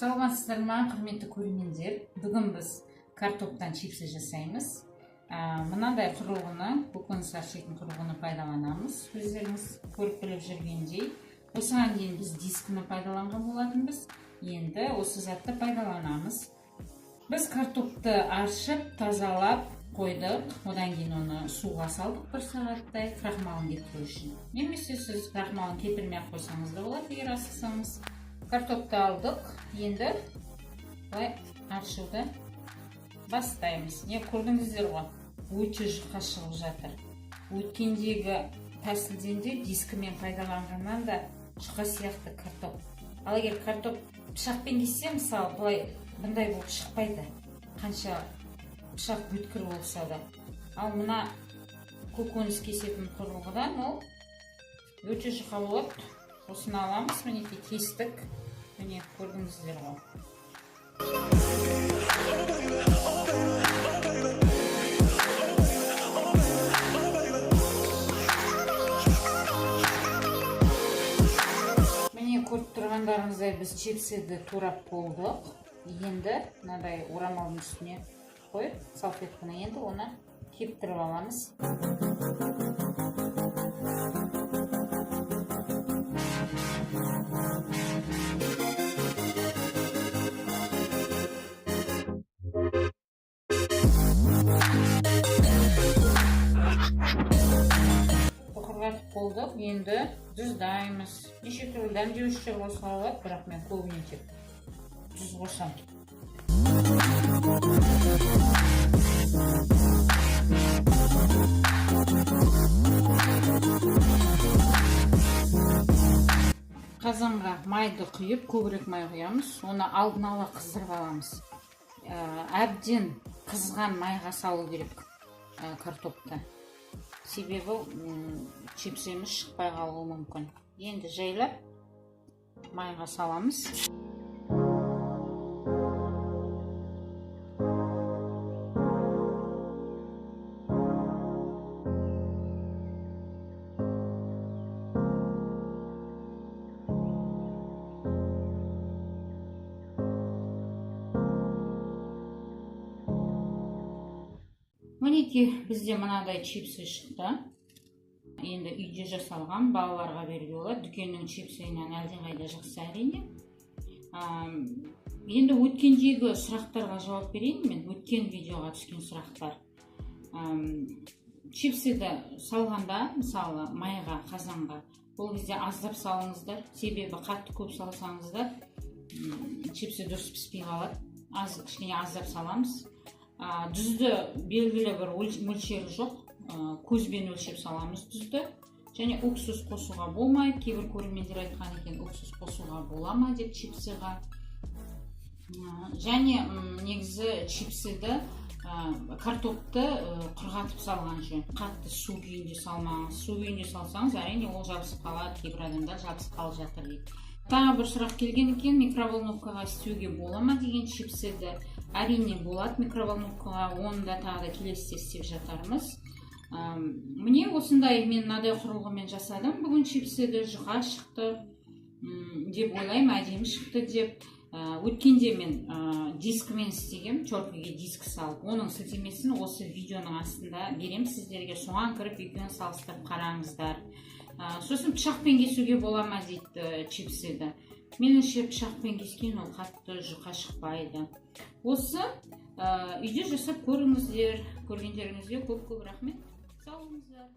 Саламатсыздар ма, құрметті көрермендер! Бүгін біз картоптан чипсы жасаймыз. Мынандай құрылғыны, көкөніс аршитын құрылғыны пайдаланамыз. Өздеріңіз көріп біліп жүргендей, осыған дейін біз дискіні пайдаланған болатынбыз. Енді осы затты пайдаланамыз. Біз картопты аршып, тазалап қойдық. Одан кейін оны суға салдық бір сағаттай крахмалын кетіру үшін. Немесе сіз крахмалын кетірмей ақ қойсаңыз да болады, егер асықсаңыз. Картопты алдық, енді былай аршуды бастаймыз. Не, көрдіңіздер ғой, өте жұқа шығып жатыр. Өткендегі тәсілден де, дискімен пайдаланғаннан да жұқа сияқты картоп. Ал егер картоп пышақпен кессе, мысалы, былай бұндай болып шықпайды, қанша пышақ өткір болса да. Ал мына көкөніс кесетін құрылғыдан ол өте жұқа болады. Осыны аламыз, мінекей, кестік. Міне, көрдіңіздер ғой. Міне, көріп тұрғандарыңыздай, біз чипсыды турап болдық. Енді мынадай орамалдың үстіне қойып, салфетканы, енді оны кептіріп аламыз. Құрғатып болдық, енді тұздаймыз. Неше түрлі дәмдеуіштер қосуға болады, бірақ мен көбіне тек тұз қосамын. Қазанға майды құйып, көбірек май құямыз. Оны алдын ала қыздырып аламыз. Әбден қызған майға салу керек картопты, себебі чипсіміз шықпай қалуы мүмкін. Енді жайлап майға саламыз. Мінекей, бізде мынадай чипсы шықты. Енді үйде жасалған, балаларға беруге болады. Дүкеннің чипсынан әлдеқайда жақсы, әрине. Енді өткендегі сұрақтарға жауап берейін мен, өткен видеоға түскен сұрақтар. Чипсыды салғанда, мысалы, майға, қазанға, ол кезде аздап салыңыздар, себебі қатты көп салсаңыздар, чипсы дұрыс піспей қалады. Аз, кішкене аздап саламыз. Тұзды белгілі бір мөлшері жоқ, көзбен өлшеп саламыз тұзды. Және уксус қосуға болмайды. Кейбір көрермендер айтқан екен, уксус қосуға бола ма деп чипсыға. Және негізі чипсыды, картопты құрғатып салған жөн, қатты су күйінде салмаңыз. Су күйінде салсаңыз, әрине, ол жабысып қалады. Кейбір адамдар жабысып қалып жатыр дейді. Тағы бір сұрақ келген екен, микроволновкаға істеуге бола ма деген чипсыды. Әрине, болады микроволновкаға, оны да тағы да келесіде істеп жатармыз. Міне, осындай мен мынадай құрылғымен жасадым бүгін чипсыды. Жұқа шықты деп ойлаймын, әдемі шықты деп. Өткенде мен дискімен істегем, теркіге диск салып. Оның сілтемесін осы видеоның астында беремін сіздерге, соған кіріп екеуін салыстырып қараңыздар. Сосын пышақпен кесуге бола ма дейді чипсыды. Меніңше, пышақпен кескен ол қатты жұқа шықпайды. Осы үйде жасап көріңіздер. Көргендеріңізге көп көп рахмет, сау болыңыздар.